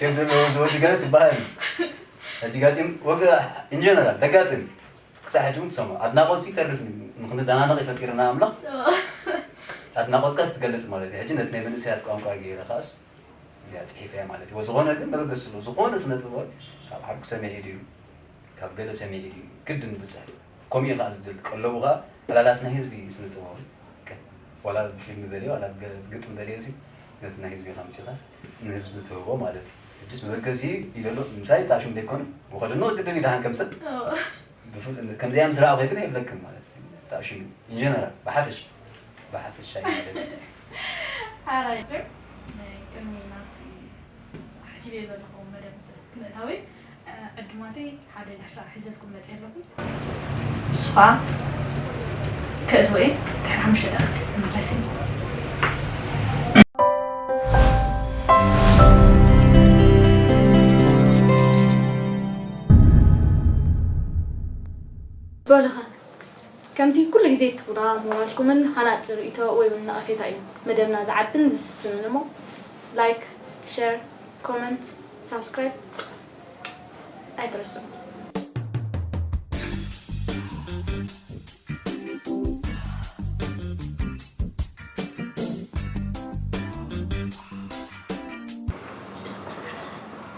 ፌል ዘለዎ ዝወዲ ገለስ ይበሃል። ሕጂ ጋጢም ወገ ኢንጀነራል ደጋጥም ክሳብ ሕጂ እውን ትሰምዖ ኣድናቖት ይተርፍ እዩ። ንክንደናነቕ ይፈጢርና ኣምላኽ። ኣድናቖትካ ስትገልጽ ማለት እዩ። ሕጂ ነቲ ናይ መንእሰያት ቋንቋ ገይረ ከኣስ እዚኣ ጽሒፈያ ማለት እዩ። ዝኾነ ግን መበገሲ ኣለዎ። ዝኾነ ስነ ጥበብ ካብ ዓርኩ ሰሚዒ ድዩ ካብ ገለ ሰሚዒ ድዩ ግድን ዝጽሕፍ። ከምኡ እዩ ከኣ ዝድል ቀለቡ ከኣ ዕላላት ናይ ህዝቢ እዩ ስነ ጥበባዊ። ዋላ ብፊልም በልዮ ዋላ ብገ- ብግጥም በልዮ እዚ ነቲ ናይ ህዝቢ ኢኻ ምጺኻስ ንህዝቢ ትህቦ ማለት እዩ። ሕጅስ መበገሲ እዩ ዘሎ። ምሳይ ተኣሽሙ ደይኮነ ወኸድኖ ግድን እዩ ደሓን ከም ሰብ ብፍል- ከምዚኣ ምስ ረኣኹ ግን የብለክን ማለት እዩ። ተኣሽሙ ኢንጀነራል ብሓፈሽ ብሓፈሻ እዩ ማለት እዩ። ሓራይ ቅድሚ ናብቲ ሓሲበዮ ዘለኹ መደብ ምእታወይ ዕዱማተይ ሓደ ጋሻ ሒዘልኩም መፅእ ኣለኹ። ንሱ ከዓ ከእትዎ እየ። ድሕሪ ሓሙሽተ ደቂቕ እምለስ እየ። በሉኻ ከምቲ ኩሉ ግዜ እትብሉዋ ሞራልኩምን ሃናፂ ርእይቶ ወይ እውን ነቐፌታ እዩ መደብና ዝዓብን ዝስስንን እሞ ላይክ፣ ሸር፣ ኮመንት፣ ሳብስክራይብ ኣይትረስዑ።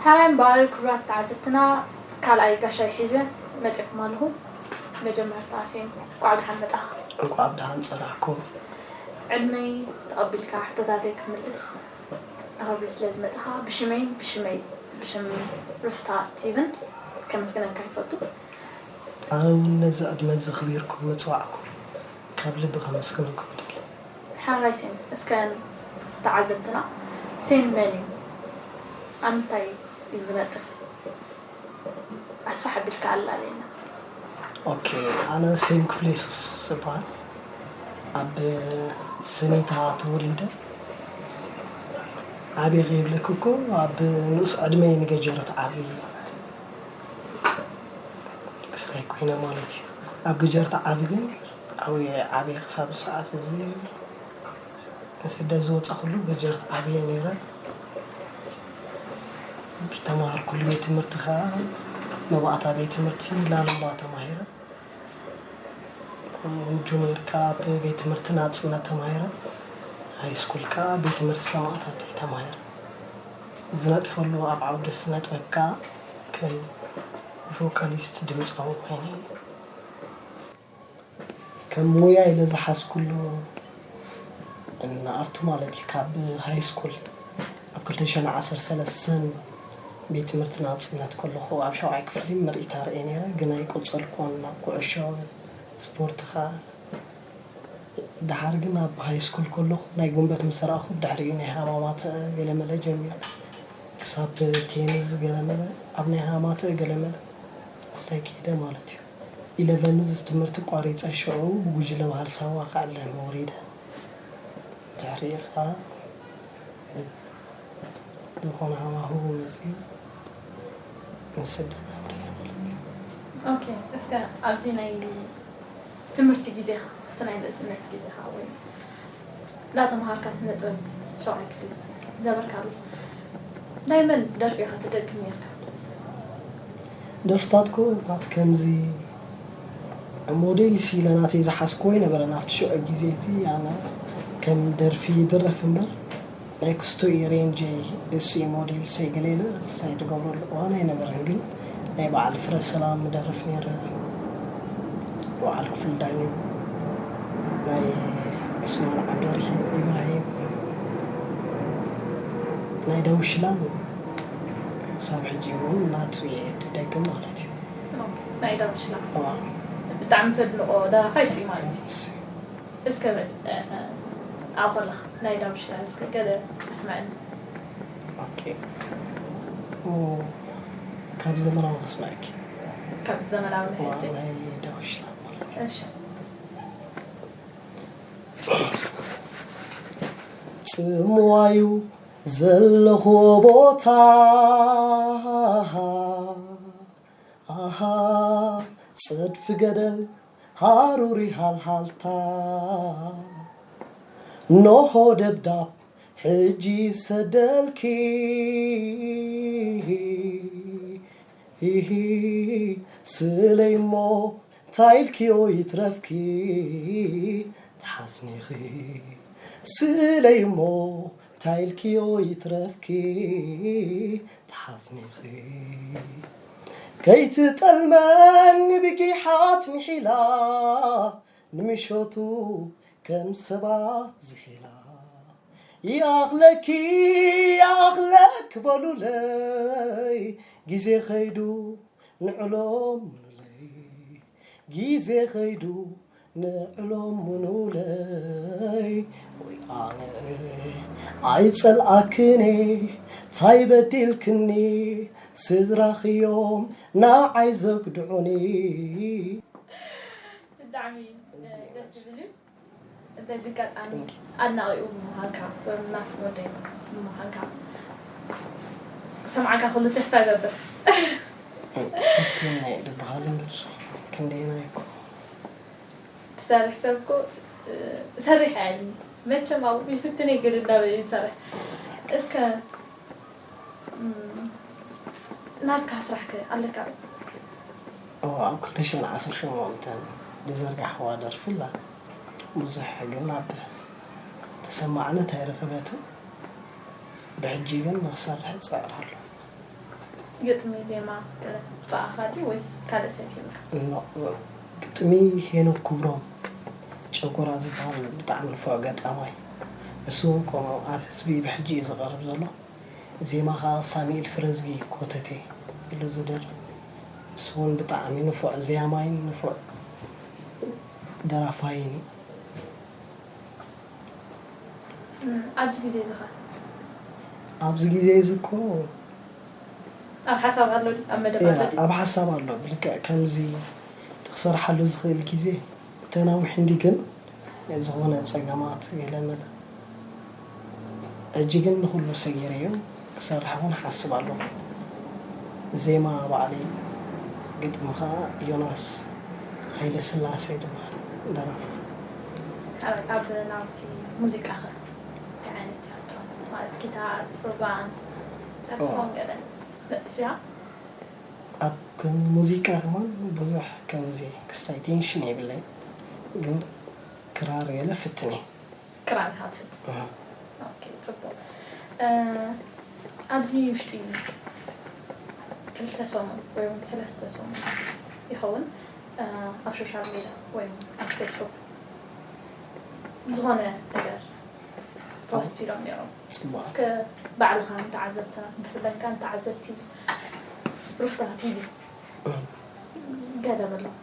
ሓራይ እምበኣር ክቡራት ተዓዘብትና ካልኣይ ጋሻይ ሒዘ መፂኹም ኣለኹ። መጀመርታ ሴም እንኳዕ ብደሓን መፃኻ። እንኳዕ ብደሓን ፀናሕኩም። ዕድመይ ተቐቢልካ ሕቶታተይ ክትምልስ ተኸብሪ ስለ ዝመፃኻ ብሽመይን ብሽመይ ብሽም ሩፍታ ቲቪን ከመስግነካ ይፈቱ። ኣነ እውን ነዚ ዕድመ እዚ ኣኽቢርኩም ምፅዋዕኩም ካብ ልቢ ከመስግነኩም እደሊ። ሓራይ ሴም እስከ ተዓዘብትና ሴም መን እዩ? ኣብ ምንታይ እዩ ዝነጥፍ? ኣስፍሕ ኣቢልካ ኣላለየና። ኦኬ፣ ኣነ ሴም ክፍለ የሱስ እበሃል። ኣብ ሰኒታ ተወሊደ ዓብየ ከይብለኪ እኮ ኣብ ንኡስ ዕድመይ ንገጀረት ዓብየ ክስታይ ኮይነ ማለት እዩ። ኣብ ገጀረት ዓቢ ግን ኣብየ ዓብየ ክሳብ ሰዓት እዚ ንስደት ዝወፃኹሉ ገጀረት ዓብየ ነይረ። ዝተምሃርኩሉ ቤት ትምህርቲ ከዓ መባእታ ቤት ትምህርቲ ላልምባ ተማሂረ። ጁኒየር ከዓ ኣብ ቤት ትምህርቲ ናፅነት ተማሂረ። ሃይ ስኩል ከዓ ቤት ትምህርቲ ሰማእታት እየ ተማሂረ። ዝነጥፈሉ ኣብ ዓውደ ስነ ጥበብ ከዓ ከም ቮካሊስት ድምፃዊ ኮይነ ከም ሞያ ኢለ ዝሓዝኩሉ ንኣርቲ ማለት እዩ ካብ ሃይ ስኩል ኣብ ክልተ ሽሕን ዓሰርተ ሰለስተን ቤት ትምህርቲ ናፅነት ከለኹ ኣብ ሻውዓይ ክፍሊ ምርኢት ኣርእየ ነይረ ግን ኣይቀፀልኩዎን ናብ ኩዕሾ ስፖርት ከዓ ደሓር ግን ኣብ ሃይ ስኩል ከለኹ ናይ ጉንበት ምስ ረኣኹ ድሕሪኡ ናይ ሃማማተ ገለመለ ጀሚረ ክሳብ ቴኒዝ ገለመለ ኣብ ናይ ሃማተ ገለመለ ስታይ ከይደ ማለት እዩ ኢለቨንዝ ትምህርቲ ቋሪፀ ሽዑ ብጉጅለ ባህል ሳዋ ክዕለም ወሪደ ድሕሪኡ ከዓ ዝኾነ ሃዋህው መፅዩ ንስደት ኣምሪሐ ማለት እዩ። ኦኬ እስከ ኣብዚ ናይ ትምህርቲ ግዜኻ እቲ ናይ ንእስነት ግዜኻ ወይ እንዳተምሃርካ ስነ ጥበብ ሻውዓይ ክፍሊ ዝነበርካሉ ናይ መን ደርፊ ኢኻ ትደግም ነይርካ? ደርፍታት እኮ ናት ከምዚ ሞዴል ኢለ ናተይ ዝሓዝክዎ ኣይነበረን ኣብቲ ሽዑ ግዜ እቲ ኣነ ከም ደርፊ ይድረፍ እምበር ናይ ክስቶ እዩ ሬንጀይ እሱ እዩ ሞዴል ሰይ ገለ ኢለ ክሳይ ዝገብረሉ እዋን ኣይነበረን ግን ናይ በዓል ፍረሰላም እደርፍ ነይረ በዓል ክፍሉ ዳኘው ናይ ዑስማን ዓብደርሒም ኢብራሂም ናይ ዳውሽላን ክሳብ ሕጂ እውን ናቱ እየ ዝደግም ማለት እዩ። ናይ ዳውሽላ እዋ ብጣዕሚ ተድንቆ ደራፋይ እሱ እዩ ማለት እዩ። እሱ እስከ በል ኣብኡ ከለኻ ናይ ዳውሽላ እስከ ገለ ኣስምዐኒ። ኦኬ ኦ፣ ካብ ዘመናዊ ከስምዐኪ ካብ ዘመናዊ ናይ እዋ ሕጂ ናይ ዳውሽላ ማለት እዩ። እሺ ጽምዋዩ ዘለኹዎ ቦታ ኣሃ ጽድፊ ገደል ሃሩሪ ሃልሃልታ ኖሆ ደብዳብ ሕጂ ሰደልኪ ስለይ እሞ እንታይ ኢልክዮ ይትረፍኪ ትሓዝኒኺ ስለይ እሞ እንታይ ኢልክዮ ይትረፍኪ ትሓዝኒኺ ከይትጠልመኒ ብጊሓት ምሒላ ንምሸቱ ከም ሰባ ዝሒላ ይኣኽለኪ ይኣኽለክ በሉለይ ግዜ ኸይዱ ንዕሎም ምኑለይ ግዜ ኸይዱ ንዕሎም ምኑለይ ወይ ኣነ ኣይጸልኣክን ታይ በዲልክኒ ስድራኽዮም ንዓይ ዘጉድዑኒ ብጣዕሚ ደስ ዝብል እዩ። በዚ ኣጋጣሚ ኣድናቒኡ ብምዃንካ ወይ ናቱ ወደይ ብምዃንካ ክሰምዓካ ኩሉ ተስፋ እገብር። ፈቲነ ድበሃል እምበር ክንደየናይ እኮ ትሰርሕ ሰብ እኮ ሰሪሕ እያ ኢልኒ። መቸም ኣብኡ ይፍትነይ ግን እንዳበለ ይሰርሕ። እስከ ናትካ ስራሕ ከ ኣለካ ዶ? እወ ኣብ ክልተ ሽሕን ዓሰርተ ሸሞንተን ዝዘርጋሕክዋ ደርፊ ኣላ። ብዙሕ ግን ኣብ ተሰማዕነት ኣይረኸበትን። ብሕጂ ግን ንክሰርሕ እፅዕር ኣለኹ። ግጥሚ ዜማ ገለ ብኣኻ ድዩ ወይስ ካልእ ሰብ ሂብካ? ግጥሚ ሄኖክ ክብሮም ጨጎራ ዝበሃል ብጣዕሚ ንፉዕ ገጣማይ። ንሱ እውን ከምኡ ኣብ ህዝቢ ብሕጂ እዩ ዝቐርብ ዘሎ። ዜማ ከዓ ሳሚኤል ፍረዝጊ ኮተቴ ኢሉ ዝደርፍ። ንሱ እውን ብጣዕሚ ንፉዕ ዜማይን ንፉዕ ደራፋይን እዩ። ኣብዚ ግዜ እዚ ኸ? ኣብዚ ግዜ እዚ እኮ ኣብ ሓሳብ ኣሎ ድዩ? ኣብ መደብ ኣሎ ድዩ? ኣብ ሓሳብ ኣሎ። ብልክዕ ከምዚ እቲ ክሰርሓሉ ዝኽእል ግዜ ተናዊሑ እንዲ ግን ዝኾነ ጸገማት ገለመለ። ሕጂ ግን ንኹሉ ሰጊረዮ ክሰርሕ እውን ሓስብ ኣለኹ። ዜማ ባዕለይ፣ ግጥሚ ኸኣ ዮናስ ሃይለስላሴ ዝበሃል ደራፋይ። ኣብ ናውቲ ሙዚቃ ኸ እንታይ ዓይነት ኢኻ ትጻወት? ማለት ጊታር፣ ኦርጋን፣ ሳክስፎን ገለ ነጥፍያ? ኣብ ሙዚቃ ከማን ብዙሕ ከምዚ ክስታይ ቴንሽን የብለይ፣ ግን ክራር ገለ ፍትን እየ። ክራር ኢኻ ትፍትን? ኦኬ፣ ጽቡቕ። ኣብዚ ውሽጢ ክልተ ሰሙን ወይ እውን ሰለስተ ሰሙን ይኸውን ኣብ ሶሻል ሜድያ ወይ እውን ኣብ ፌስቡክ ዝኾነ ነገር ፖስት ኢሎም ነይሮም። ጽቡቕ። እስከ ባዕልኻ ንተዓዘብትና ብፍላይ ከኣ ንተዓዘብቲ ሩፍታ ቲቪ ገለ በሎም።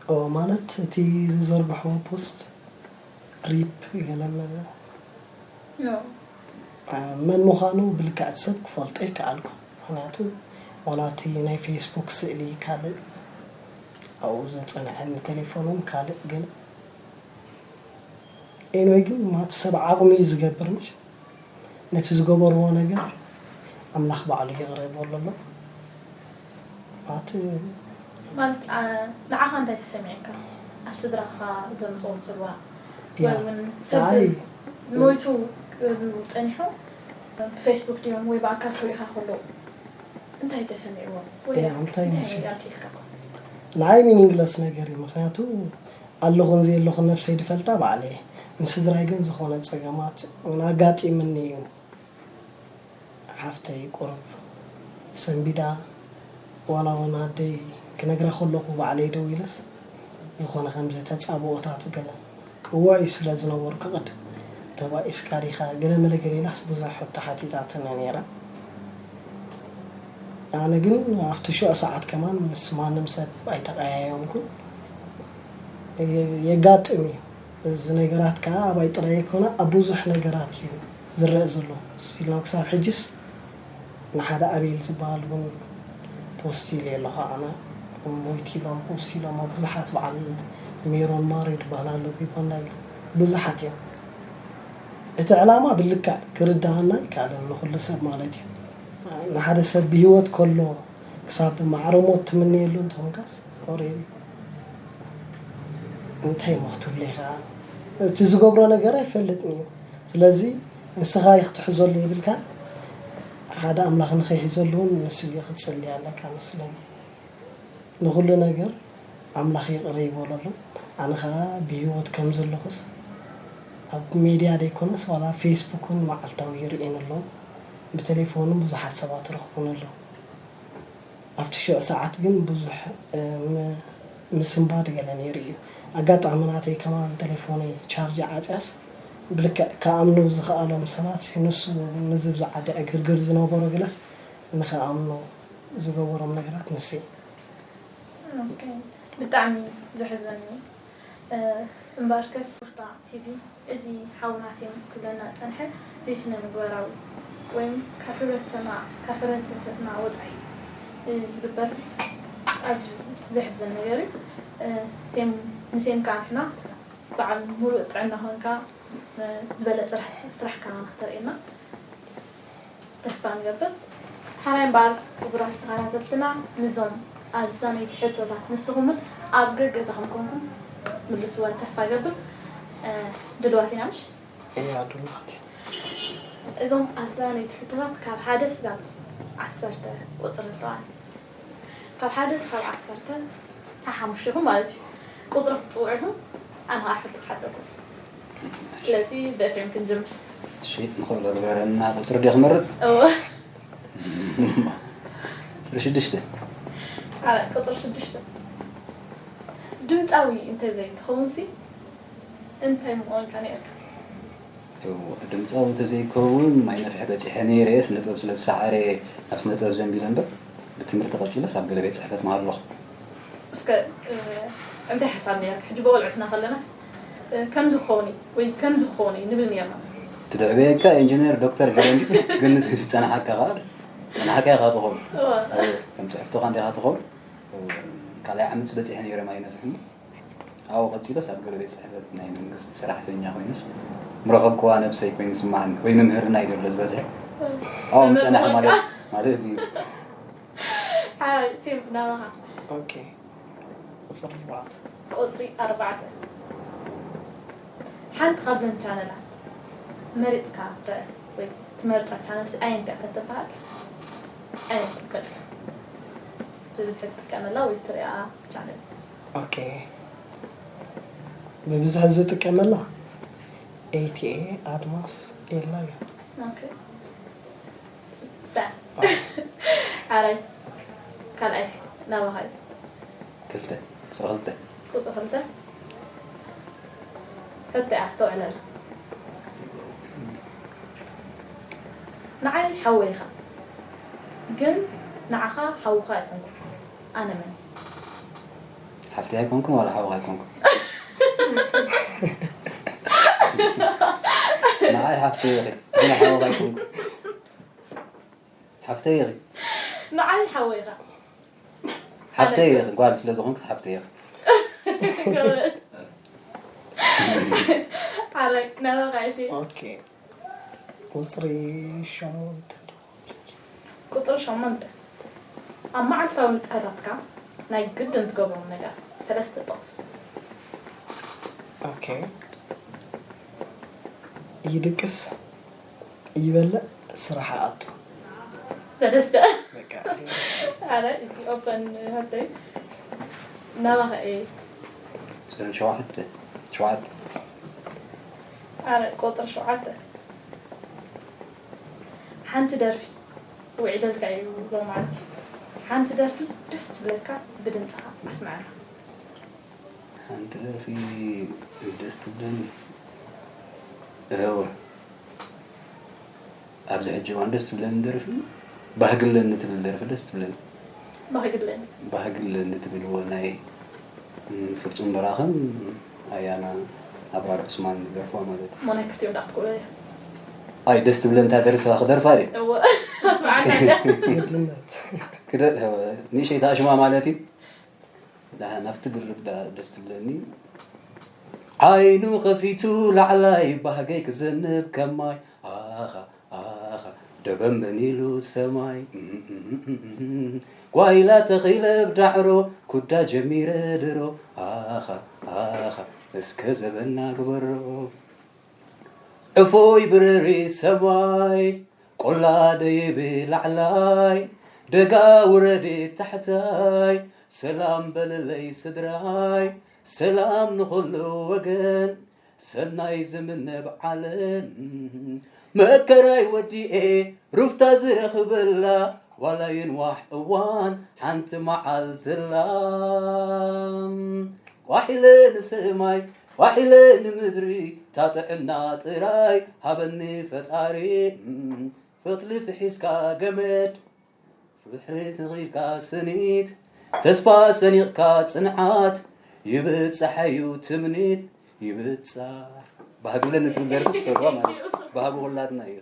ኦ ማለት እቲ ዝዘርግሕዎ ፖስት ሪፕ ገለ መለ መን ምዃኑ ብልክዕ እቲ ሰብ ክፈልጦ ኣይከኣልኩን። ምኽንያቱ ዋላ እቲ ናይ ፌስቡክ ስእሊ ካልእ ኣብኡ ዘጸንሐኒ ቴሌፎን እውን ካልእ ገለ ኤንወይ ግን ማት ሰብ ዓቕሚ እዩ ዝገብር ምሽ ነቲ ዝገበርዎ ነገር ኣምላኽ ባዕሉ ይቕረ ይበሎ ኣሎ። ማት ማለት ንዓኻ እንታይ ተሰሚዕካ? ኣብ ስድራኻ ዘምፅኦም ፅልዋ ወይ እውን ሰብ ሞይቱ ክብሉ ፀኒሖም ብፌስቡክ ድዮም ወይ ብኣካል ክሪኢኻ ከለዉ እንታይ ተሰሚዕዎም? ወይ እንታይ እንታይ መሲሉ? ኣምፂእልካ? ንዓይ ሚኒንግለስ ነገር እዩ። ምክንያቱ ኣለኹን ዘየለኹን ነብሰይ ድፈልጣ ባዕለይ እየ። ንስድራይ ግን ዝኾነ ፀገማት እውን ኣጋጢምኒ እዩ። ሓፍተይ ቁሩብ ሰንቢዳ ዋላ እውን ኣደይ ክነግራ ከለኹ ባዕለይ ደው ኢለስ ዝኾነ ከምዚ ተፃብኦታት ገለ እዋይ ስለ ዝነበርኩ ቅድም ተባኢስካ ዲኻ ገለ መለ ገለ ኢላስ ብዙሕ ሕቶ ሓቲታትኒ ነይራ። ኣነ ግን ኣብቲ ሽዑ ሰዓት ከማን ምስ ማንም ሰብ ኣይተቀያየምኩን። የጋጥም እዩ እዚ ነገራት ከዓ ኣባይ ጥራይ ኣይኮነ ኣብ ብዙሕ ነገራት እዩ ዝረአ ዘሎ። ስቲል ናብ ክሳብ ሕጅስ ንሓደ ኣቤል ዝበሃል እውን ፖስት ኢለ ኣለኹ ኣነ ሞይት ኢሎም ፖስት ኢሎም ኣብ ብዙሓት በዓል ሜሮን ማሬ ዝበሃል ኣሎ ቢቦ እንዳቤል ብዙሓት እዮም። እቲ ዕላማ ብልክዕ ክርድኣና ኣይከኣለን ንኹሉ ሰብ ማለት እዩ። ንሓደ ሰብ ብህይወት ከሎ ክሳብ ማዕረ ሞት ትምነየሉ እንተኾንካስ ኦሬዲ እንታይ እሞ ክትብሎ ኢኻ? እቲ ዝገብሮ ነገር ኣይፈልጥን እዩ። ስለዚ ንስኻ ክትሕዘሉ የብልካን፣ ሓደ ኣምላኽ ንኸይሕዘሉ እውን ንሱ እዩ ክትጽሊ ኣለካ መስለኒ። ንኹሉ ነገር ኣምላኽ ይቕረ ይበለሎም። ኣነ ኸዓ ብህይወት ከም ዘለኹስ ኣብ ሜድያ ደይኮነስ ዋላ ፌስቡክ እውን መዓልታዊ ይርእየኒ ኣለዉ። ብቴሌፎን እውን ብዙሓት ሰባት ይረኽቡኒ ኣለዉ። ኣብቲ ሽዑ ሰዓት ግን ብዙሕ ምስንባድ ገለ ነይሩ እዩ። ኣጋጣሚ ናተይ ከማን ቴሌፎነይ ቻርጅ ዓፅያስ ብልክዕ ክኣምኑ ዝኸኣሎም ሰባት ንሱ ንዚ ብዝዓዲ ዕግርግር ዝነበሮ ገለስ ንኸኣምኑ ዝገበሮም ነገራት ንሱ እዩ። ብጣዕሚ ዘሕዘን እዩ። እምበኣርከስ ሩፍታ ቲቪ እዚ ሓውና ሴም ክብለና ዝጸንሐ ዘይስነ ምግባራዊ ወይም ካብ ሕብረተና ካብ ሕብረተሰብና ወጻኢ ዝግበር ኣዝዩ ዘሕዝን ነገር እዩ። ሴም ንሴም ከዓ ንሕና በዓል ሙሉእ ጥዕና ኮንካ ዝበለጸ ስራሕካ ንክተርእየና ተስፋ ንገብር። ሓራይ እምበኣር ክቡራት ተኸታተልትና ንዞም ኣዛነይቲ ሕቶታት ንስኹም እውን ኣብ ገገዛኹም ኮንኩም ምልስወን ተስፋ ገብር። ድልዋት ኢና ምሽ? እያ ድልዋት። እዞም ኣዛነይቲ ሕቶታት ካብ ሓደ ስጋብ ዓሰርተ ቁፅሪ ኣለዋን። ካብ ሓደ ክሳብ ዓሰርተ እታ ሓሙሽተ ኢኹም ማለት እዩ። ቁፅሪ ክትፅውዑ ኢኹም ኣነ ከዓ ሕቶ ክሓተኩም። ስለዚ ብኤፍሬም ክንጅምር። እሺ ንኽእሎ ግበረና። ቁፅሪ ድየ ክመርፅ? እወ። ቁፅሪ ሽዱሽተ። ኣረ ቁፅሪ ሽዱሽተ ድምፃዊ እንተዘይትኸውን ሲ እንታይ ምኾንካ ነይርካ? እወ፣ ድምፃዊ እንተዘይከውን ማይ ነፍሒ በፂሐ ነይረ። ስነ ጥበብ ስለ ዝሰዓረ ናብ ስነ ጥበብ ዘንቢለ እምበር ብትምህርቲ ቀፂለስ ኣብ ገለ ቤት ፅሕፈት ምሃለኹ። እስከ እንታይ ሓሳብ ነይርካ? ሕጂ ብቆልዑትና ከለናስ ከምዚ ክኸውን እዩ ወይ ከምዚ ክኸውን እዩ ንብል ነርና። ትድዕበየካ ኢንጂነር ዶክተር ገለ እንዲ ግን ዝፀናሓካ ከዓ ፀናሕካ ኢኻ ትኸውን። ከም ፅሕፍትኻ እንዲኻ ትኸውን። ካልኣይ ዓመት በፂሐ ነይረ ማይ ነፍሒ። ኣብኡ ቀጺለስ ኣብ ገለ ቤት ጽሕፈት ናይ መንግስቲ ሰራሕተኛ ኮይነስ ምረኸብክዋ ነብሰይ ኮይኑ ይስምዓኒ። ወይ ምምህርና እዩ ዘሎ ዝበዝሕ። ኣብኡ ምጸናሕ ማለት ማለት እዩ። ሓራይ ሴም ናባኻ። ኦኬ ቁጽሪ ኣርባዕተ። ቁጽሪ ኣርባዕተ። ሓንቲ ካብዘን ቻነላት መሪጽካ ትረአ ወይ ትመርጻ ቻነል ኣየንቲያ ተትበሃል ኣየንቲያ ትመርጽ? ብብዝሒ ትጥቀመላ ወይ ትሪኣ ቻነል። ኦኬ ብብዝሒ ዝጥቀመላ ኤቲኤ ኣድማስ ኤላ እያ። ኦኬ ሳዕ ሓራይ ካልኣይ ናባኻ እዩ። ክልተ ቁፅሪ ክልተ ቁፅሪ ክልተ ሕቶ እያ ኣስተውዕለላ። ንዓይ ሓወይ ኢኻ ግን ንዓኻ ሓውኻ ኣይኮንኩን። ኣነ መን እየ? ሓፍተይ ኣይኮንኩን ዋላ ሓውኻ ኣይኮንኩን። ንዓይ ሓፍተይ ኢኺ ግን ሓውኻ ኣይኮንኩን። ሓፍተይ ኢኺ። ንዓይ ሓወይ ኢኻ። ሓፍተይ ኢኺ ጓል ስለ ዝኾንክስ ሓፍተይ ኢኺ። ሓራይ ናባኻ እየ። ኦኬ ቁፅሪ ሸሞንተ ዶ ቁፅሪ ሸሞንተ ኣብ መዓልታዊ ንጥፈታትካ ናይ ግድን ትገብሮም ነገራት ሰለስተ ጥቕስ። ኦኬ ይድቅስ ይበልዕ ስራሕ ይኣቱ። ሰለስተ በቃ ኣረ እዚ ኦፐን ሆተይ ናባኸ እየ ሸውዓተ ሸውዓተ ኣረ ቁፅሪ ሸውዓተ ሓንቲ ደርፊ ውዒደልካ እዩ ሎማዓንቲ ሓንቲ ደርፊ ደስ ትብለካ ብድምፅኻ ኣስምዐና። ሓንቲ ደርፊ ደስ ትብለኒ እወ ኣብዚ ሕጂ እዋን ደስ ትብለኒ ደርፊ ባህግለኒ ትብል ደርፊ ደስ ትብለኒ። ባህግለኒ ባህግለኒ ትብልዎ ናይ ፍፁም በራኸን ኣያና ኣብራር ዑስማን ዝደርፍዋ ማለት እዩ። ሞናይ ክልቲኦም ደኣ ክትክእሎ እያ። ኣይ ደስ ትብለኒ እታ ደርፊ ክደርፋ ድየ? እወ ኣስምዓና እያ። ግድነት ክደ- ንእሸይ ተኣሽማ ማለት እዩ። ደሓን ኣብቲ ድርብ ደኣ ደስ ትብለኒ። ዓይኑ ከፊቱ ላዕላይ ባህገይ ክዘንብ ከማይ ኣኻ ኣኻ ደበምበን ኢሉ ሰማይ ጓይላ ተኺለ ብዳዕሮ ኩዳ ጀሚረ ድሮ ኣኻ ኣኻ እስከ ዘበና ግበሮ። ዕፎይ ብረሪ ሰማይ፣ ቆላ ደይቢ ላዕላይ፣ ደጋ ውረዲ ታሕታይ፣ ሰላም በልለይ ስድራይ፣ ሰላም ንኹሉ ወገን፣ ሰናይ ዝምነብ ዓለም። መከራይ ወዲኤ ሩፍታ ዝረኽበላ፣ ዋላ ይንዋሕ እዋን ሓንቲ መዓልትላ። ቋሒለ ንሰማይ ቋሒለ ንምድሪ፣ ታጥዕና ጥራይ ሃበኒ ፈጣሪ። ፈትሊ ፍሒስካ ገመድ፣ ፍሕሪ ተኺልካ ስኒት፣ ተስፋ ሰኒቕካ ጽንዓት፣ ይብጻሕ እዩ ትምኒት፣ ይብጻሕ። ባህጊ ብለን እትብል ደርፊ ዝፈትዋ ማለት እዩ። ባህጊ ኩላትና እዩ።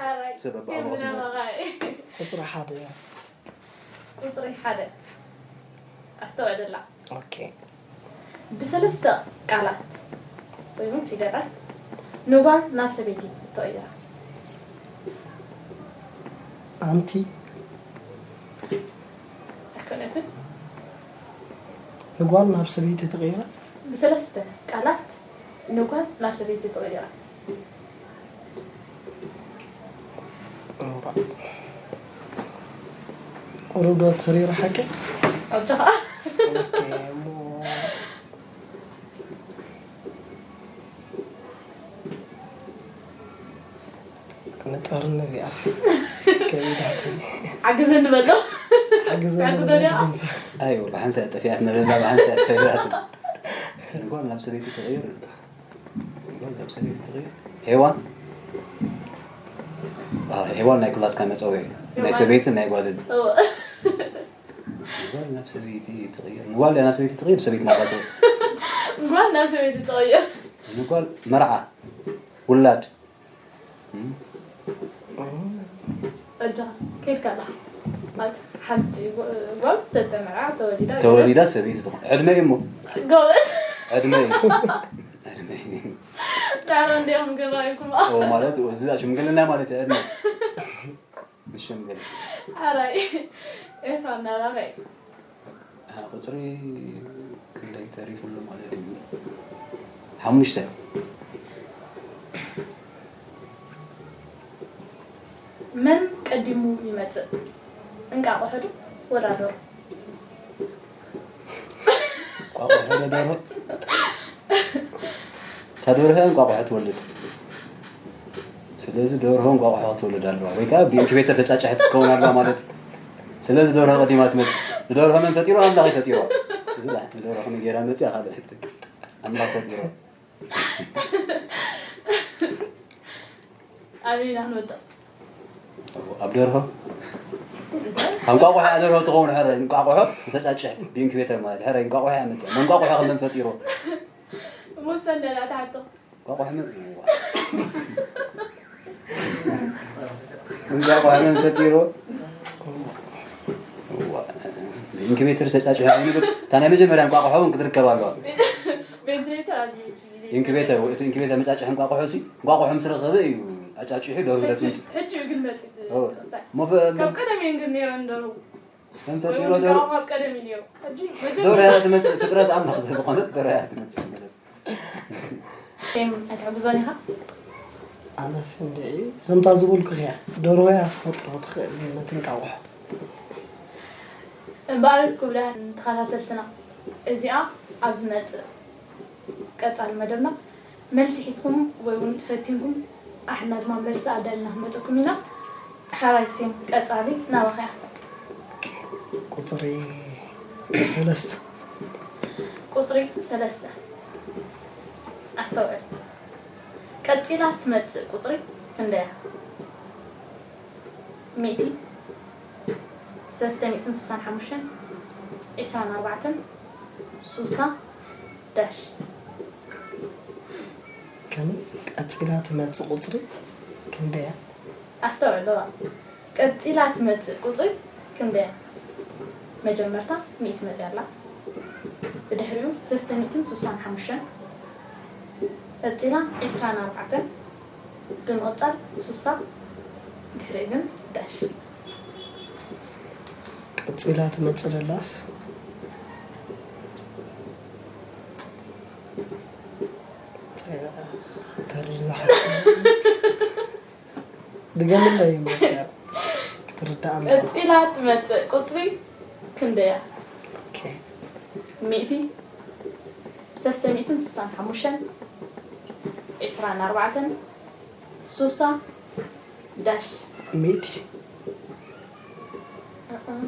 ኣራይ፣ ሰብ ኣባኡ ሴም መቕስሙ። ናባኻ እዩ። ቁጽሪ ሓደ። ቁጽሪ ሓደ። ኣስተውዕለላ። ኦኬ። ብሰለስተ ቃላት ወይ እውን ፊደላት ንጓል ናብ ሰበይቲ ትቕይራ። ኣንቲ ኣይኮነትን። ንጓል ናብ ሰበይቲ ትቕይራ። ብሰለስተ ቃላት ንጓል ናብ ሰበይቲ ትቕይራ። እምባ። ቁሩብ ዶ ተሪሩ ሓቂ? ኣብቻ ኸዓ። ኦኬ፣ እሞ ንጠርኒ እዚኣስ ከቢዳትኒ። ሓግዘኒ በሎ። ሓግዘኒ ሓግዘኒ በሎ። ኣዮ፣ ብሓንሳእ ጠፊኣትና ዘላ ብሓንሳእ ከቢዳትና። ንጓል ናብ ሰበይቲ ትቕይር። ንጓል ናብ ሰበይቲ ትቕይር። ሄዋን? አ፣ ሄዋን ናይ ኩላትካ መጸውዒ እዩ። ናይ ሄዋን። ሰበይትን ናይ ጓልን። እዎ። ንጓል ናብ ሰበይቲ ትቕይር። ንጓል ናብ ሰበይቲ ትቕይር፣ ሰበይቲ ናብ ጓል ትቕይር። ንጓል ናብ ሰበይቲ ትቕይር። ንጓል መርዓ፣ ውላድ። እም? ኣጆኻ፣ ከይድካ ኣለኻ። ማለት ሓንቲ ጓ-፣ ጓል ተተመርዓ፣ ተወሊዳ፣ ተወሊዳ ገለስ። ሰበይቲ ትኾን። ዕድመ እዩ እሞ። ጎበዝ። ዕድመ እዩ። ዕድመ እዩ። ዳሮ እንዲኦም ግን ራእይኩም። ኦ፣ ማለት እዚ ሽምግልና ማለት እዩ፣ ዕድመ። ንሽምግል። ኣራይ። ኤፋ እናራረይ። ቁጽሪ ክንደይ ተሪፉ ኣሎ ማለት እዩ? ሓሙሽተ። መን ቀዲሙ ይመጽእ? እንቃቑሖ ዶ ወላ ዶሮ? እንቋቑሖ ዶ ዶሮ? እታ ደርሆ እንቋቑሖ ትወልድ። ስለዚ ደርሆ እንቋቑሖ ክትወልድ ኣለዋ። ወይ ከኣ ብኢንኩቤተር ተጫጭሐት ክትከውን ኣለዋ ማለት እዩ። ስለዚ ደርሆ ቀዲማ ትመጽእ። ንደርሆ መን ፈጢሩ? ኣምላኽ እዩ ፈጢሩ። እዚ ዳ፣ ንደርሆ ከመይ ጌራ መጽያ ካልእ ሕቶ። ኣምላኽ ፈጢሩ። ኣበይ ኢና ክንወድቕ? ኣብ ደርሆ? እንታይ? ኣብ እንቋቑሖ ደርሆ ትኸውን፣ ሕረ እንቋቑሖ ተጫጭሕ ብኢንኩቤተር ማለት፣ ሕረ እንቋቑሖ እያ መጽያ። እንቋቑሖ ከመን ፈጢሩ? እሞ ሰንደላ ትሓቶ። እንቋቑሖ መን፣ እዋ። እንቋቑሖ መን ፈጢሩ? እዋ። ኢንኩቤተር ተጫጭሑ ኣይንብል። እታ ናይ መጀመርያ እንቋቑሖ እውን ክትርከብ ኣለዋ። ቬንቲሌተር ኣብ ኢንኩቤተር፣ እቲ ኢንኩቤተር መጫጭሒ እንቋቑሖ ሲ፣ እንቋቑሖ ምስ ረኸበ እዩ ኣጫጭሑ ደርሁ ሕጂ፣ ለፍንጭ። ሕጂ እዩ ግን መጺት ኦ። ክስታይ። ሞ ፈ-፣ ካብ ቀደም እየን ግን ነይረን ደርሁ። ከም ወይ ፈጢሮ እውን ደርሁ። እንቋቑሖ ኣብ ቀደም እዩ ነይሩ። ሕጂ ዶሮ መጀመርያ እያ ትመጽእ፣ ፍጥረት ኣምላኽ ስለ ዝኾነት ዶሮ እያ ትመጽእ ማለት። ኤም፣ ኣይትሕግዞን ኢኻ? ኣነስ እንደ ከምታ ዝበልኩ እያ፣ ደርሆ እያ ትፈጥሮ ትኽእል ነቲ እንቋቑሖ። እምበኣር ክቡራት ተኸታተልትና፣ እዚኣ ኣብ ዝመጽእ ቀጻሊ መደብና መልሲ ሒዝኩም ወይ እውን ፈቲንኩም ኣሕና ድማ መልሲ ኣዳልና ክንመጸኩም ኢና። ሓራይ ሴም ቀጻሊ ናባኻ እያ። ኦኬ፣ ቁጽሪ ሰለስተ። ቁጽሪ ሰለስተ። ኣስተውዕል። ቀጺላ ትመጽእ ቁጽሪ ክንደይ እያ? ሚእቲ፣ ሰለስተ ሚእትን ሱሳን ሓሙሽተን፣ ዒስራን ኣርባዕተን፣ ሱሳ፣ ዳሽ። ከመይ ቀጺላ ትመጽእ ቁጽሪ ክንደይ እያ? ኣስተውዕል በቓ። ቀጺላ ትመጽእ ቁጽሪ ክንደይ እያ? መጀመርታ ሚእቲ መጽያ ኣላ። ብድሕሪኡ ሰለስተ ሚእትን ሱሳን ሓሙሽተን። ቀጺላ ዒስራን ኣርባዕተን። ብምቕጻል ሱሳ። ድሕሪኡ ግን ዳሽ። ቀጺላ ትመጽእ ዘላስ እንታይ እያ? ክልተ ተርር ዝሓት ድገምለይ እሞ ክትርዳእ እሞ። ቀፂላ ትመፅእ ቁፅሪ ክንደያ? ኦኬ። ሚእቲ፣ ሰለስተ ሚእትን ስሳን ሓሙሽተን፣ ዒስራን ኣርባዕተን፣ ሱሳ፣ ዳሽ። ሚእቲ። እእ፣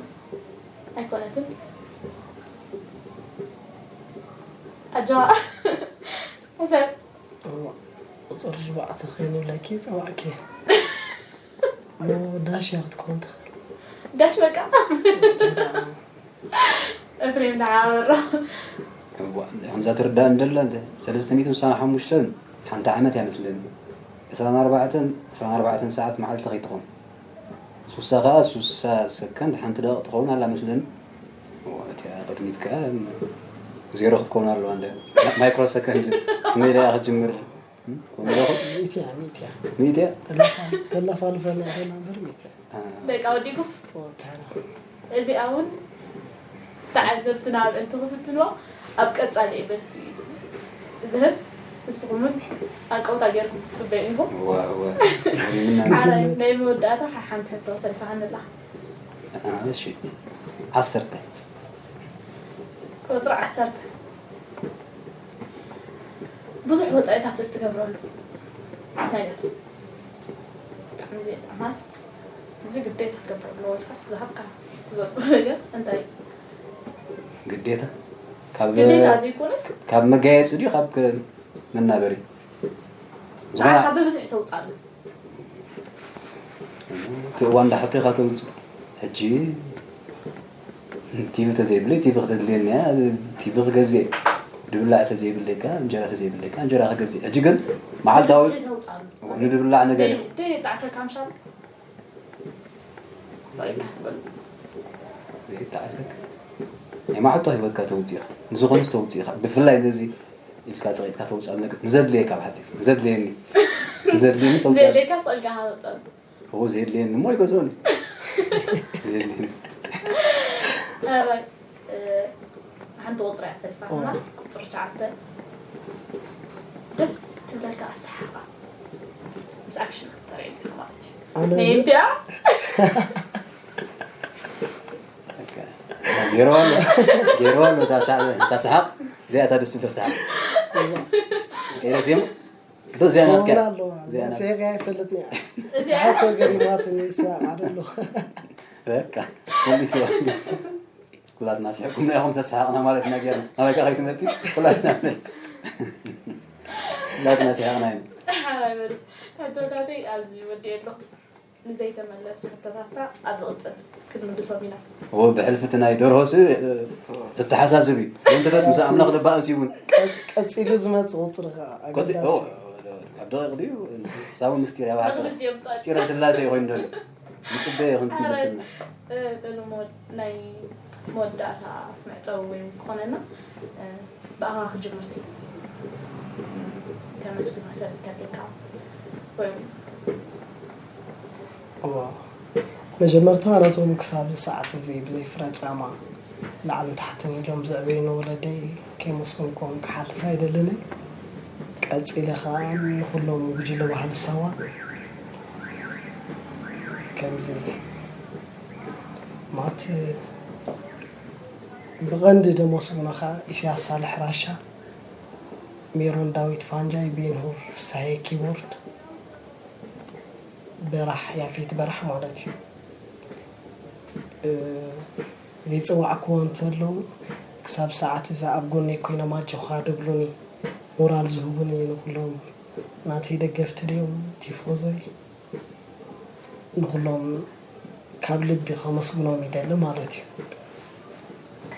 ኣይኮነትን። ኣጆዋ። ሕሰብ። እሞ ቁፅሪ ኣርባዕተ ከይንብለኪ ፀዋዕኪ። እሞ ዳሽ እያ ክትከውን ትኽእል። ዳሽ በቃ። ኤፍሬም ተሓባበሮ። እዋ፣ ከምዛ ትርዳእ እንደላ እንተ ሰለስተ ሚእትን ስሳን ሓሙሽተን ሓንቲ ዓመት እያ መስለኒ። ዕስራን ኣርባዕተን፣ ዕስራን ኣርባዕተን ሰዓት መዓልቲ ከይትኾን። ሱሳ ከኣ ሱሳ ሰከንድ ሓንቲ ደቂቕ ትኸውን ኣላ መስለኒ። እዋ፣ እቲኣ ቅድሚት ከኣ ዜሮ ክትከውን ኣለዋ እንደ ማይክሮ ሰከንድ ከመይ ኢላ እያ ክትጅምር? እም? ከምኡ ዶ? ሚእቲ እያ፣ ሚእቲ እያ። ሚእቲ እያ? ተላፋ-፣ ተላፋልፈና ኢኸና እምበር ሚእቲ እያ። አ፣ በቃ ወዲኩም። ኦ፣ ታራ። እዚኣ እውን ተዓዘብትና ምእንቲ ክትትልዎ ኣብ ቀጻሊ ኤበልሲ ዝህብ፣ ንስኹም እውን ኣቀውታ ገይርኩም ክትጽበዩ ኢኹም። እዋ፣ እዋ። ወሪምና። ሓራይ ናይ መወዳእታ ሓንቲ ሕቶ ተልፋሃኒ ኣላ። አ፣ እሺ። ዓሰርተ። ቁፅሪ ዓሰርተ። ብዙሕ ወፃኢታት እትገብረሉ እንታይ እዩ? ብጣዕሚ ዘየጣዕማስ፣ እዚ ግዴታ ክገብር ኣለዎ ኢልካስ ዝሃብካ ትገብሮ ነገር እንታይ እዩ? ግዴታ? ካብ ግዴታ ዘይኮነስ፣ ካብ መጋየፂ ድዩ ካብ መናበሪ? ዝኾነ ንዓኻ ብብዝሒ ተውፃሉ። እቲ እዋን ዳሕቶ ኢኻ ተውፅእ። ሕጂ ቲቪ ተዘይብለይ ቲቪ ክተድልየኒ እያ፣ ቲቪ ክገዝእ። ድብላዕ ተዘይብለይ ከኣ እንጀራ ተዘይብለይ ከኣ እንጀራ ክገዝእ። ሕጂ ግን መዓልታዊ ብብዝሒ ተውፃሉ። ንድብላዕ ነገር ደይ-፣ ደይ ጣዕሰካ ምሻል? ባይካ ትበል። ዘይተዓሰክ ናይ መዓልታዊ ህይወትካ ተውፅኢኻ፣ ንዝኾነስ ተውፅኢኻ። ብፍላይ ነዚ ኢልካ ፀቂጥካ ተውፅኣሉ ነገር ንዘድልየካ ብሓፂር፣ ንዘድልየኒ፣ ንዘድልየኒ ተውፅኣሉ። ዘድልየካ ፀልጋኻ ተውፃሉ። እዎ፣ ዘየድልየኒ እሞ ይገዝኦኒ። ዘየድልየኒ። ኣራይ፣ እ፣ ሓንቲ ቁፅሪ እያ ተሪፋትና። ኦ። ቁፅሪ ትሽዓተ። ደስ ትብለካ ኣሰሓሓ። ምስ ኣክሽን ተርእየካ ማለት እዩ። ኣነ ናይ እንዲያ። በቃ፣ ገይርዋ ኣሎ፣ ገይርዋ ኣሎ፣ እታ ሰሓቕ፣ እዚኣ እታ ደስ ትብሎ ሰሓቕ። ኤረስየም? ዶ እዚኣ ናትካ? ትኸውን ኣለዋ። እዚኣ ናትካ። ሴሪያ ኣይፈልጥን እያ። እዚኣ ሓቶ ገሪማትኒ ንሳ ኣለኹ። በቃ፣ ኩሉ ይስዋ። ኩላትና ስሒቕኩም ኢኹም ተሰሓቕና ማለት ኢና ገይርና። ናባይ ከ ከይትመፂ፣ ኩላትና፣ ኩላትና ስሒቕና ኢና። ሓራይ በሉ። ሕቶታተይ ኣብዚ ወዲኤ ኣለኹ። ንዘይተመለሱ ሕቶታትና ኣብ ዝቕፅል ክንምልሶም ኢና። እዎ፣ ብሕልፊ እቲ ናይ ደርሆ ሲ፣ እ፣ ዘተሓሳስብ እዩ። ዘንተፈት ምስ ኣምላኽ ልባእስ ይውን። ቀጽ-፣ ቀጺሉ ዝመጽእ ቁጽሪ ኸኣ ኮቲ-፣ ኣገዳሲ። ኦ፣ ኣብ ደቂቕ ድዩ? ሳቡ ምስጢር ያባሓቶ። መግለጺ የምጻእ። ምስጢረ ስላሴ ይኾይኑ ደሎ። ንጽበ ይኹን ትምልስልና። እ፣ በሉ መወድ-፣ ናይ መወዳእታ መዕጸዊ ወይ ክኾነና፣ እ፣ ብኣኻ ክጅምር ሲ። ተመስግኖ ሰብ እንተልካ ወይ እዎ። መጀመርታ ነቶም ክሳብ እዚ ሰዓት እዚ ብዘይ ፍረ ጻማ ላዕልን ታሕትን ኢሎም ዘዕበዩኒ ወለደይ ከየመስገንክዎም ክሓልፍ ኣይደልን። ቀጺለ ከኣ ንኹሎም ጉጅለ ባህሊ ሳዋ ከምዚ ማት ብቐንዲ ደመስግኖ ከኣ ኢሳያስ ሳልሕ ራሻ፣ ሜሮን ዳዊት ፋንጃይ፣ ቤንሁር ፍስሃየ ኪቦርድ፣ በራሕ፣ ያፌት በራሕ ማለት እዩ። እ፣ ዘይጸዋዕክዎ እንተለዉ ክሳብ ሰዓት እዛ ኣብ ጎነይ ኮይኖም ኣጆኻ ድብሉኒ፣ ሞራል ዝህቡኒ ንኹሎም ናተይ ደገፍቲ ድዮም፣ ቲፎዞይ፣ ንኹሎም ካብ ልቢ ከመስግኖም ይደሊ ማለት እዩ።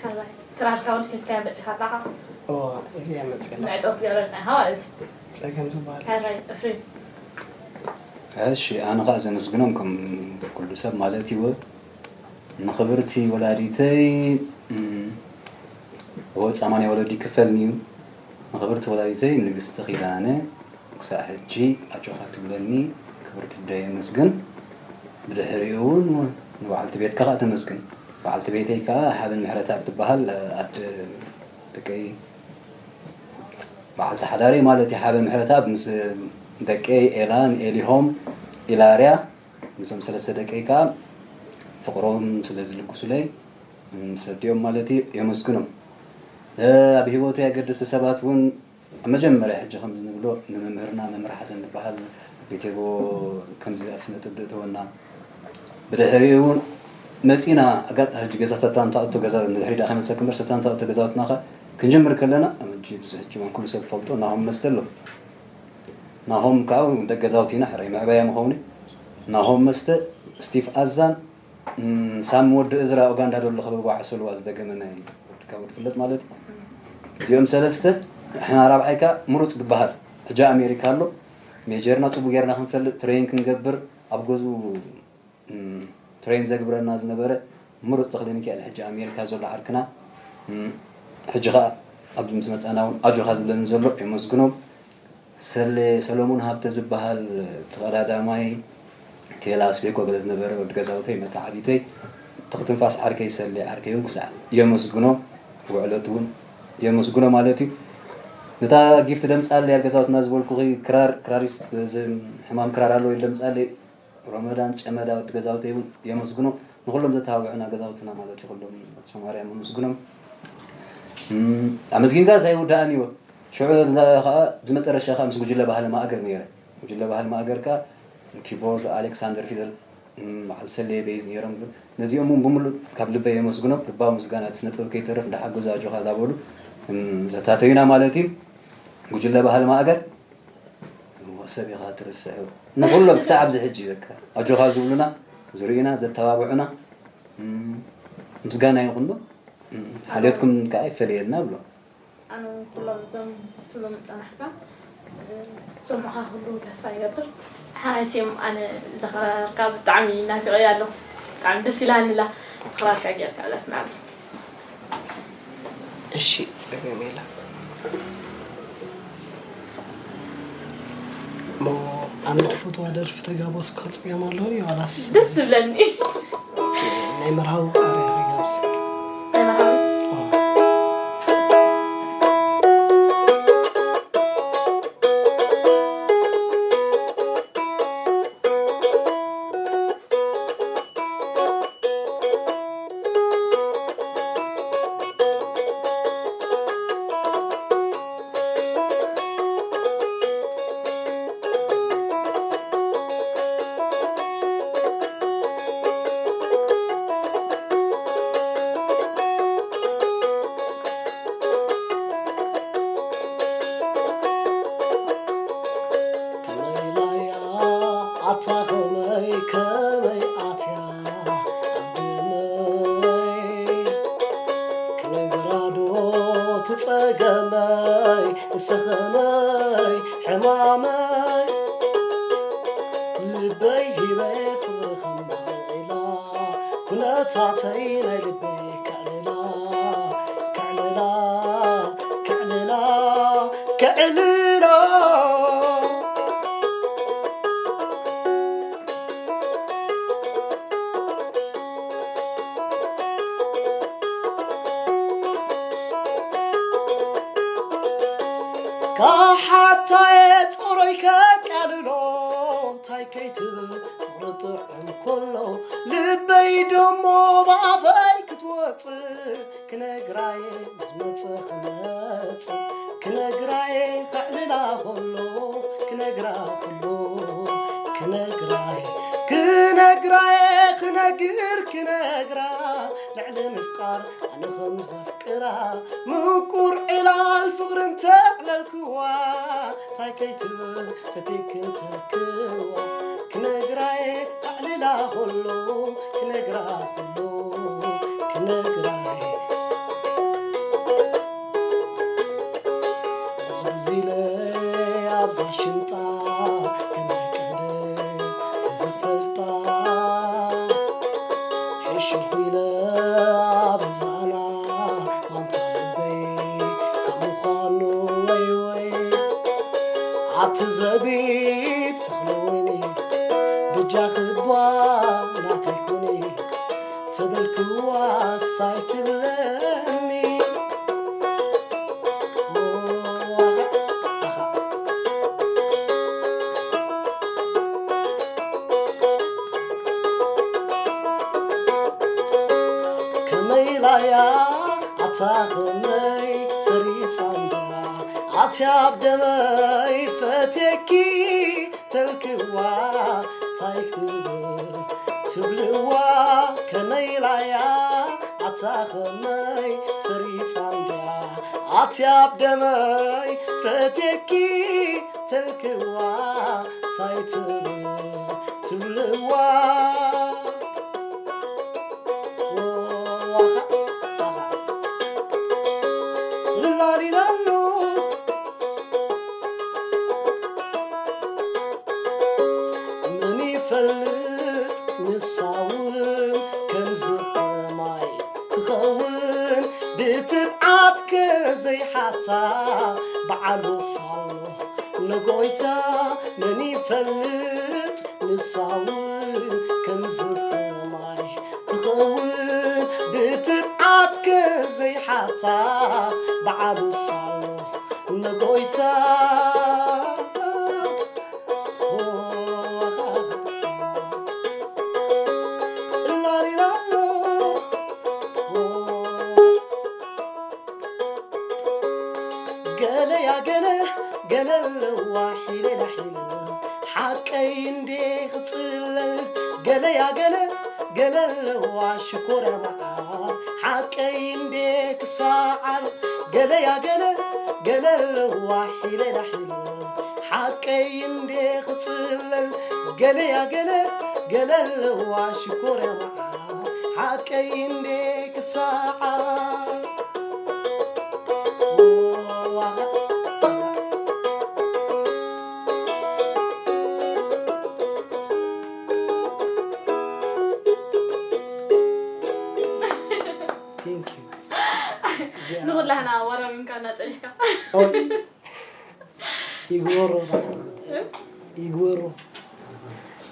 ሕራይ። ክራርካ እውን ሒዝካያ መጺኻ ኣለኻ? እዎ፣ እዚኣ መጺኣ ኣለኹ። መዕጸዊ ትገብረልና ኢኻ ማለት እዩ። ጸገም ዝበሃል። ሕራይ፣ እፍሬም። እሺ፣ ኣነ ኸኣ ዘመስግኖም ከም ኩሉ ሰብ ማለት እዩ። ንኽብርቲ ወላዲተይ፣ እም፣ እዎ፣ ጻማ ናይ ወለዲ ይክፈልኒ እዩ። ንኽብርቲ ወላዲተይ ንግስቲ ኪዳነ ክሳዕ ሕጂ ኣጆኻ ትብለኒ ክብርቲ ኣደይ የመስግን። ብድሕሪኡ እውን ንበዓልቲ ቤትካ ከኣ ተመስግን። በዓልቲ ቤተይ ከኣ ሓበን ምሕረተኣብ ትበሃል፣ ኣደ ደቀይ በዓልቲ ሓዳረይ ማለት እዩ። ሓበ ምሕረተኣብ ምስ ደቀይ ኤላን ኤሊሆም ኢላርያ ምስዞም ሰለስተ ደቀይ ከኣ ፍቕሮም ስለ ዝልግሱለይ ምስ ኣዲኦም ማለት እዩ የመስግኖም። ኣብ ህይወተይ ኣገደስቲ ሰባት እውን ኣብ መጀመርያ ሕጂ ከም ንብሎ ንመምህርና መምህር ሓሰን ዝበሃል ቤቴጎ ከምዚ ኣብ ስነ ጥበብ እተወና። ብድሕሪኡ እውን መፂና ኣጋ- ሕጂ ገዛ ሰታንታ እቶ ገዛ ንድሕሪ ዳ ከመፀክ እምበር ሰታንታ እቶ ገዛውትና ከ ክንጀምር ከለና ሕጂ እዚ ሕጂ እውን ኩሉ ሰብ ፈልጦ ናሆም መስተ ኣሎ። ናሆም ከዓ ደቂ ገዛውቲና ሕራይ መዕበያ መኸውን እዩ። ናሆም መስተ፣ ስቲፍ ኣዛን፣ ሳም ወዲ እዝራ ኡጋንዳ ደሎ ከበባ ዓሰልዋ ዝደገመ ናይ ፖለቲካ ወዲ ፍለጥ ማለት እዩ። እዚኦም ሰለስተ ንሕና ራብዓይ ከዓ ምሩፅ ዝበሃል ሕጂ ኣሜሪካ ኣሎ። ሜጀርና ፅቡቅ ጌርና ክንፈልጥ ትሬን ክንገብር ኣብ ገዝኡ ትሬን ዘግብረና ዝነበረ ምሩፅ ተክለ ሚካኤል ሕጂ ኣሜሪካ ዘሎ ዓርክና ሕጂ ከዓ ኣብዚ ምስ መፃና እውን ኣጆካ ዝብለኒ ዘሎ የመስግኖም። ሰሌ ሰሎሞን ሃብተ ዝበሃል ተቐዳዳማይ ቴላ ስቤኮ ገለ ዝነበረ ወዲ ገዛውተይ መተዓቢተይ ትኽትንፋስ ዓርከይ ሰሌ ዓርከይ እውን ክሳዕ የመስግኖ ውዕለቱ እውን የመስግኖ ማለት እዩ። ነታ ጊፍት ደምፃለይ ኣብ ገዛውትና ዝበልኩኺ ክራር ክራሪስ ሕማም ክራር ኣለዎ ኢሉ ደምፃለይ ሮመዳን ጨመዳ ወዲ ገዛውተይ እውን የመስግኖ። ንኩሎም ዘተባብዑና ገዛውትና ማለት እዩ ኩሎም ተስፋ ማርያም የመስግኖም። ኣመስጊንካ ሳይውዳእን እዩ። ሽዑ ከዓ ዝመጠረሻ ከዓ ምስ ጉጅለ ባህሊ ማእገር ነይረ። ጉጅለ ባህሊ ማእገር ከዓ ኪቦርድ ኣሌክሳንደር ፊደል በዓል ሰለየ ቤዝ ነይሮም። ነዚኦም እውን ብምሉእ ካብ ልበይ የመስግኖም። ልባዊ ምስጋና እቲ ስነ ጥበብ ከይተርፍ እንዳሓገዙ ኣጆኻ እንዳበሉ ዘታተዩና ማለት እዩ። ጉጅለ ባህሊ ማእገር ሰብ ኢኻ ትርስዕ ንኩሎም ክሳብ ኣብዚ ሕጂ በቃ ኣጆኻ ዝብሉና ዝርእዩና ዘተባብዑና ምስጋና ይኹኖም። ሓልዮትኩም ከዓ ይፈለየልና ብሎ። ኣነ እውን ኩሎም እዞም ትብሎም ዝፀናሕካ ዝሰምዑኻ ኩሉ ተስፋ ይገብር። ሓራይ ስዮም ኣነ እዛ ክራርካ ብጣዕሚ ናፊቐያ ኣለኹ። ብጣዕሚ ደስ ኢላንላ ክራርካ ጌርካ ብላ ስምዓሉ። እሺ ጸገም የላ እሞ ኣነ ድፈትዋ ደርፊ ተጋቦስ ክጸገም ኣለኒ ዋላስ ደስ ዝብለኒ ናይ መርሃዊ ቃርያ ክጋብስ ናይ መርሃዊ ከመይ ኢላያ ኣታ ከመይ ከመይ ኣትያ ኣብ ደመይ ክነግራ ዶ ትጸገመይ ንሰኸመይ ሕማመይ ልበይ ሂበ ፍቕሪ ከማዕላ ኩነታተይ ናይ ልበይ ከዕልላ ከዕልላ ከዕልላ ከዕልላ ካሓታየ ጾሮይ ከቃልሎ ታይ ከይትብል ፍቕሪ ጥዑም ኮሎ ልበይ ደሞ ብኣፈይ ክትወጽእ ክነግራየ ዝመጸ ክመጽእ ክነግራየ ከዕልላ ኮሎ ክነግራ ኮሎ ክነግራየ ክነግራየ ክነግር ክነግራ ልዕሊ ምፍቃር ኣነ ከም ዘፍቅራ ምቁር ዕላል ፍቕርን ተዕለልክዋ ታይ ከይትብል ፈቲክን ተርክዋ ክነግራየ ኣዕልላ ኮሎ ክነግራ ኮሎ ክነግራየ ዙዚለ ኣብዛ ሽንጣ ከመይ ቀደ ተዘፈልጣ ሕሹኽ ኢለ ኣበዛና ማንታ ልበይ ካብ ምዃኑ ወይ ወይ ኣቲ ዘቢብ ተኽለ ወይኒ ብጃኺ እባ ናተይ ኩኒ ተበልክዋስ ታይ ትብለኒ ያ ኣታ ኸመይ ሰሪጻ እንዳ ኣትያ ኣብ ደመይ ፈትየኪ ተልክዋ ታይ ክትብል ትብልዋ ከመይ ኢላያ ኣታ ኸመይ ሰሪጻ እንዳ ኣትያ ኣብ ደመይ ፈትየኪ ተልክዋ ታይ ትብል ትብልዋ ላሊላሎ መን ይፈልጥ ንሳውን ከምዚ ከማይ ትኸውን ብትብዓት ከዘይሓታ በዓሉ ሳሎ ነጎይታ መን ይፈልጥ ንሳውን ከምዚ ከማይ ትኸውን ብትብዓት ከዘይሓታ በዓሉ ሳሎ ነጎይታ ላሊላሎ ገለያ ገለ ገለ ኣለዋ ሒለላ ሒለላ ሓቀይ እንዴ ክጽለል ገለያ ገለ ገለ ኣለዋ ሽኮርያ መዓር ሓቀይ እንዴ ክሰዓር ገለያ ገለ ገለ ኣለዋ ሒለላ ሒለላ ሓቀይ እንዴ ክጽለል ገለያ ገለ ገለ ኣለዋ ሽኮርያ መዓር ሓቀይ እንዴ ክሰዓር ንኹላህና ወራዊንካ እናፀኒሕካ ይግበሮ ይግበሮ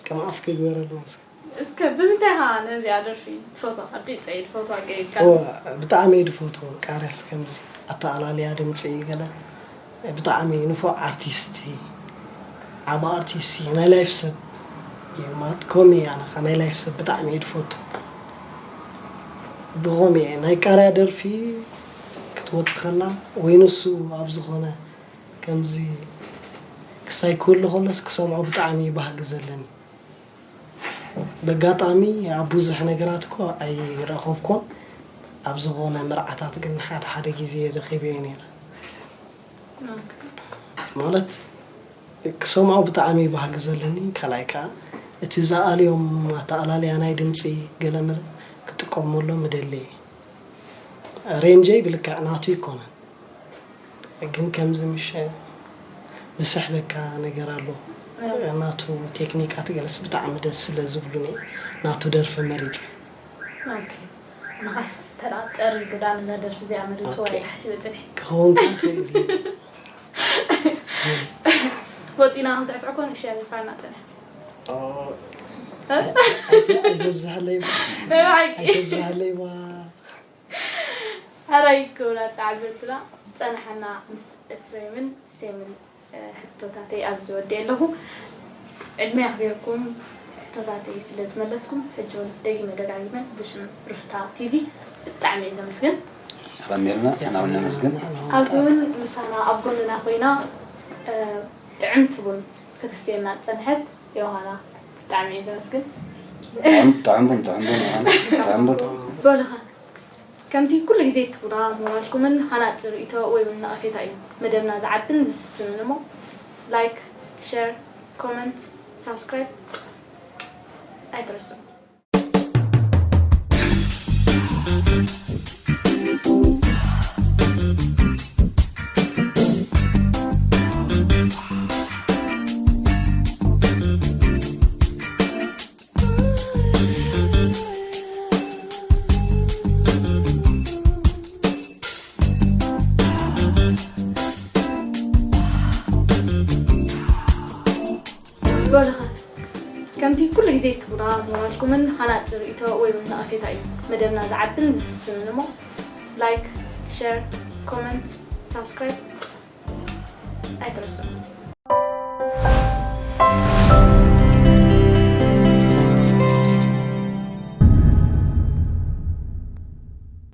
ከም ኣፍ ክግበረልና እስከ እስከ ብምንታይ ኢኻ ነዚኣ ደርፊ ትፈትዋ? ኣቢፀ እየ ድፈትዋ ገይርካ እወ ብጣዕሚ እየ ድፈትዎ ቃርያስ ከምዚ ኣተኣላልያ ድምፂ ገለ ብጣዕሚ ንፉዕ ኣርቲስት ዓቢ ኣርቲስት እዩ ናይ ላይፍ ሰብ እዩ ማለት ከምኡ እየ ኣነ ኸዓ ናይ ላይፍ ሰብ ብጣዕሚ እየ ድፈቱ ብኸምኡ እየ ናይ ቃርያ ደርፊ ክትወፅእ ከላ ወይ ንሱ ኣብ ዝኾነ ከምዚ ክሳይ ክህሉ ከሎስ ክሰምዖ ብጣዕሚ እዩ ባህጊ ዘለኒ በጋጣሚ ኣብ ብዙሕ ነገራት እኮ ኣይረኸብኩን ኣብ ዝኾነ መርዓታት ግን ሓደ ሓደ ግዜ ረኺበዮ ነይረ ማለት ክሰምዖ ብጣዕሚ ባህጊ ዘለኒ ካልኣይ ከዓ እቲ ዝኣልዮም ኣተኣላልያ ናይ ድምፂ ገለመለ ክጥቀመሎም እደሊ እየ ሬንጀይ ብልክዕ ናቱ ይኮነን ግን ከምዚ ምሽ ዝስሕበካ ነገር ኣሎ ናቱ ቴክኒካት ገለስ ብጣዕሚ ደስ ስለ ዝብሉኒ ናቱ ደርፊ መሪፀ ንኻስ ተዳ ቀሪቡ ዳ ነዛ ደርፊ እዚኣ መሪፅዋ ኢለ ሓሲበ ፅንሐ ክኸውን ከዓ ይኽእል እዩ ወፂና ክንስዕስዕ ኮን እሺ ኣሊፋና ፅንሐ ኣይተብዝሓለይ ኣይተብዝሓለይ ሕራይ ክቡራት ተዓዘብትና ዝፀናሓና ምስ እፍሬምን ሴምን ሕቶታተይ ኣብዚ ወዲኤ ኣለኹ። ዕድመ ኣኽቢርኩም ሕቶታተይ ስለ ዝመለስኩም ሕጂ እውን ደጊመ ደጋጊመ ብሽም ሩፍታ ቲቪ ብጣዕሚ እየ ዘመስግን። የቐንየልና፣ ንሕና እውን ነመስግን። ኣብዚ እውን ምሳና ኣብ ጎንና ኮይና ጥዕምቲ ቡን ከተስትየና ዝፀንሐት ዮሃና ብጣዕሚ እየ ዘመስግን። ጥዑም ጥዑም ቡን ጥዑም ቡን ዮሃና ጥዑም ቡን። በሉ ኸ ከምቲ ኩሉ ግዜ ትቡና ሞራልኩምን ሃናጺ ርእይቶ ወይ እውን ነቐፌታ እዩ መደብና ዝዓብን ዝስስንን እሞ ላይክ፣ ሸር፣ ኮመንት፣ ሳብስክራይብ ኣይትረስዑ። በሉኻ ከምቲ ኩሉ ግዜ ትቡና ሞራልኩምን ሃናጺ ርእይቶ ወይ እውን ነቐፌታ እዩ መደብና ዝዓብን ዝስስንን እሞ ላይክ ሸር ኮመንት ሳብስክራይብ ኣይትረስዑ።